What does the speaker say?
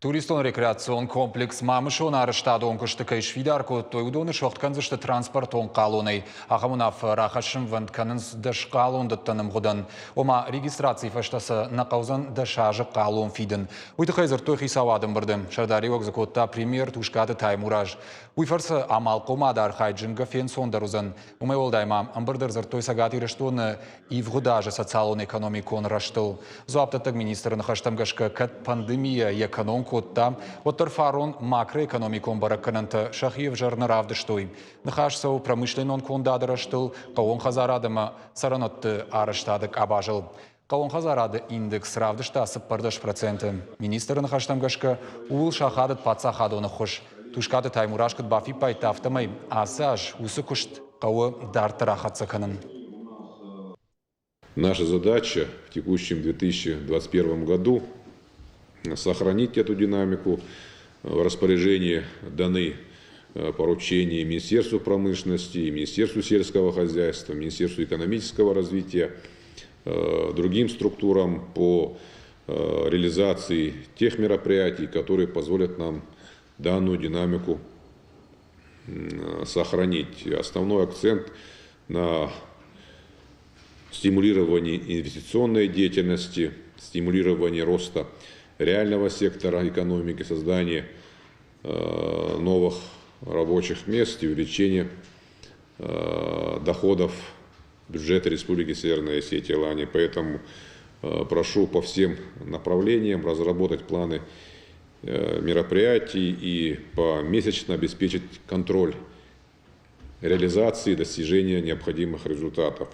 Туристон-рекреацион комплекс Мамысон арӕзтадон куысты кӕй сфидар кодтой, уыдоны суӕгъд кӕндзысты транспортон хъалонӕй. Ахӕм уынаффӕ рахӕссынвӕнд кӕнынц дӕсхъалондӕттӕн ӕмгъуыдӕн. Ома, регистрацийы фӕстӕ сӕ нӕ хъӕудзӕн 10 азы хъалон фидын. Уый тыххӕй дзырдтой хицауады ӕмбырды. Сӕрдариуӕг дзы кодта премьер Тускъаты Таймураз. Уый фӕрцы амалхъомады архайд зынгӕ фенцондӕр уыдзӕн. Уымӕй уӕлдай ма ӕмбырды ӕрдзырдтой Цӕгат Ирыстоны ивгъуыд азы социалон-экономикон рӕзтыл. Дзуапдӕттӕг министры ныхӕстӕм гӕсгӕ, кӕд пандемийӕ йӕ кӕнон кодта, уӕддӕр фарон макроэкономикон бӕрӕггӕнӕнтӕ сӕхи ӕвзӕр нӕ равдыстой. Ныхас цӕуы промышленнон кондады рӕзтыл, хъӕууон хӕдзарад ӕмӕ цӕрӕнуӕтты арӕзтады къабазыл. Хъӕууон хӕдзарады индекс равдыста 14%. Министры ныхӕстӕм гӕсгӕ, ууыл сахадыд паддзахадон ӕххуыс. Тускъаты Таймураз куыд бафиппайдта, афтӕмӕй ацы аз уыцы куыст хъӕуы дарддӕр ахӕццӕ кӕнын. Наша задача в текущем 2021 году сохранить эту динамику. В распоряжение даны поручения Министерству промышленности, Министерству сельского хозяйства, Министерству экономического развития, другим структурам по реализации тех мероприятий, которые позволят нам данную динамику сохранить. Основной акцент на стимулировании инвестиционной деятельности, стимулировании роста реального сектора экономики, создание новых рабочих мест и увеличение доходов бюджета Республики Северная Осетия Алания. Поэтому прошу по всем направлениям разработать планы мероприятий и помесячно обеспечить контроль реализации и достижения необходимых результатов.